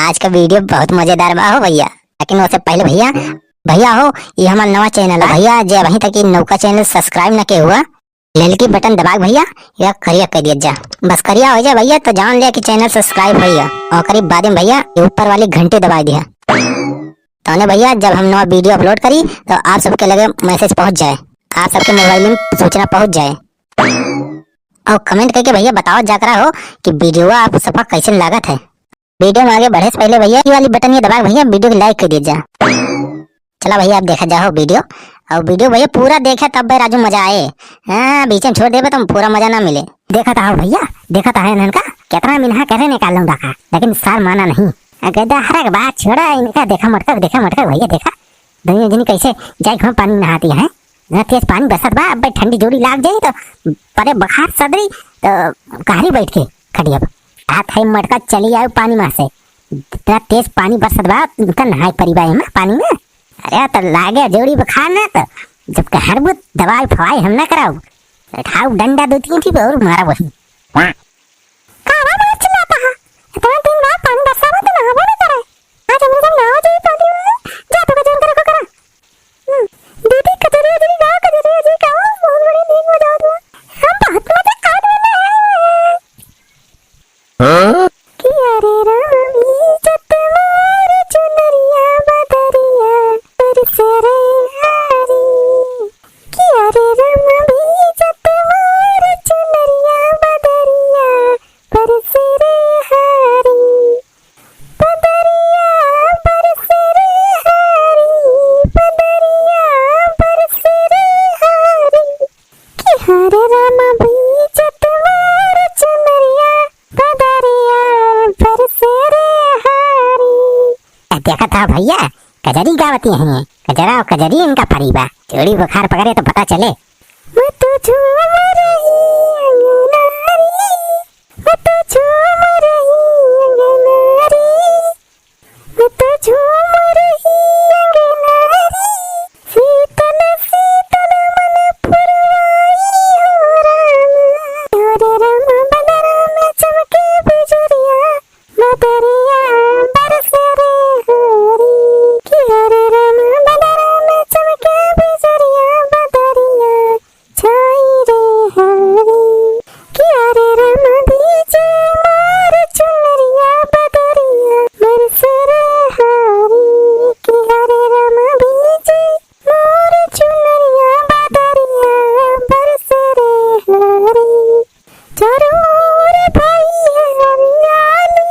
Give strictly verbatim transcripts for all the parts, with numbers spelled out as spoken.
आज का video बहुत मजेदार बा हो भइया। लेकिन ओसे पहिले भइया, भइया हो, ई हमार नवा channel है। भइया, जे अबहीं तक ई नौका channel subscribe न किहे हुआ, ललकी button दबा के भइया, या करिया कइ दिया जा। बस करिया होइ जाए भइया, तो जान लिया कि channel subscribe होइ गया। ओकरी बाद में भइया, ये ऊपर वाली घंटी दबाइ दिया। तौने भइया, जब हम नवा video upload करी, तो आप सबके लगे message पहुँच जाए, आप सबके mobile में सूचना पहुँच जाए। और comment कइके भइया बताओ जा करा हो कि video आप सबका कइसन लागत है। Video में आगे बढ़े से पहिले भइया, ई वाली button ये दबा के भइया, video के like कइ दिया जा। चला भइया, अब देखा जाओ video। और video भइया पूरा देखे, तब बे राजू मजा आए। हाँ, बीच में छोड़ देबे तो पूरा मजा ना मिले। देखत आहो भइया, देखत आहे इनका, कितना मिनहा करे निकाल लूँ डाका, लेकिन सार माना नहीं। अगे दहरा के बात छोड़ा, इनका देखा मटका, देखा मटका भइया, देखा। दुनिया जनी कैसे जाए घूम पानी नहाती है। इतना तेज पानी बरसत बा, अब ठंडी जोड़ी लाग जाई तो परे बुखार सदरी तो कहरी बैठ के खटिया पर। हाथ है मटका चली आयो पानी में से। इतना तेज पानी बरसत बा, उनका नहाए परी बा एमा पानी में। अरे तो लागे जोड़ी बुखार ना तो जब कहर बुत दवाई फवाई हम ना कराऊ। उठाऊ डंडा दो तीन ठी और मारा वही। का बा बड़ा चिल्लाता है? इतना दिन बाद पानी बरसा बा तो नहाबो ना करे। आज हमरे जब नहाओ जाई पानी में, जा तो गजन करे को करा। हम्म, दीदी कजरी उजरी गाओ, कजरी उजरी गाओ, बहुत बड़ी नीक बजाओ तुम। हम बहुत मजा आवे वाला है। हाँ? कि अरे राम भीजत मोर चुनरिया बदरिया बरसे रे हारी। कि अरे राम भीजत मोर चुनरिया बदरिया बरसे रे हारी। बदरिया बरसे रे हारी, बदरिया बरसे रे हारी। कि हरे राम भीजत मोर चुनरिया, बदरिया बरसे रे हारी। ए, देखत हा भइया, कजरी गावती हैं। कजरा और कजरी इनका फरी बा। जोड़ी बुखार पकड़े तो पता चले। मैं तो झूम रही अंगनारी, मैं तो झूम रही अंगनारी, मैं तो झूम रही अंगनारी। शीतल शीतल मन पुरवाई हो राम, हो रे राम बदरा में चमके बिजुरिया, बदरिया बरसे रे हारी। कि हरे राम बदरा में चमके बिजुरिया, बदरिया छाई रे हारी। कि हरे राम भीजे मोर चुनरिया बदरिया बरसे रे हारी। कि हरे राम भीजे मोर चुनरिया बदरिया बरसे रे हारी। चारों ओर भई है हरियाली,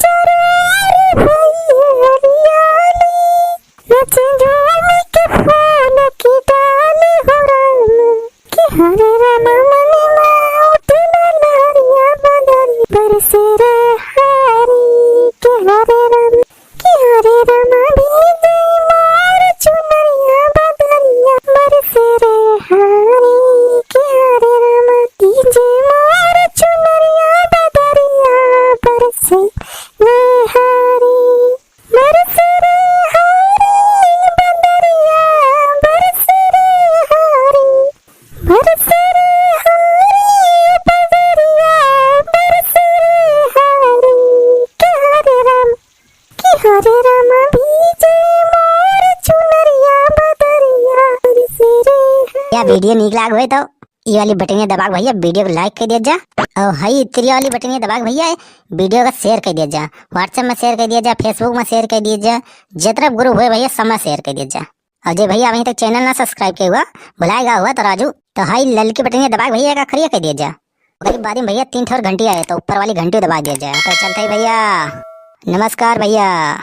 चारों ओर भई है हरियाली, नाचे झूम के फूल की डाली हो राम। कि हरे राम मन में उठे ना लहरिया बदरी बरसे रे हारी। कि हरे राम, कि हरे राम भीजे मोर चुनरिया बदरिया बरसे रे हारी। कि हरे राम भीजे मोर चुनरिया बदरिया बरसे रे हारी। बरसे रे हारी बदरिया बरसे रे हारी। बरसे रे हारी बदरिया बरसे रे हारी। कि हरे राम, कि हरे राम भीजे मोर चुनरिया बदरिया बरसे रे हारी। या video नीक लाग होए तो ई वाली बटनिया दबा के भइया video को like कइ दिया जा। और हई तिरिया वाली बटनिया दबा के भइया video का share कइ दिया जा। WhatsApp में share कइ दिया जा, Facebook में share कइ दिया जा, जितना group होए भइया सब में share कइ दिया जा। और जे भइया अबहीं तक channel ना subscribe किहे हुआ, भुलाए गा हुआ तो राजू, तो हई ललकी बटनिया दबा के भइया का करिया कइ दिया जा। ओकरी बाद में भइया तीन ठोर घंटी आए तो ऊपर वाली घंटी दबा दिया जा। तो चलते ही भइया, नमस्कार भइया।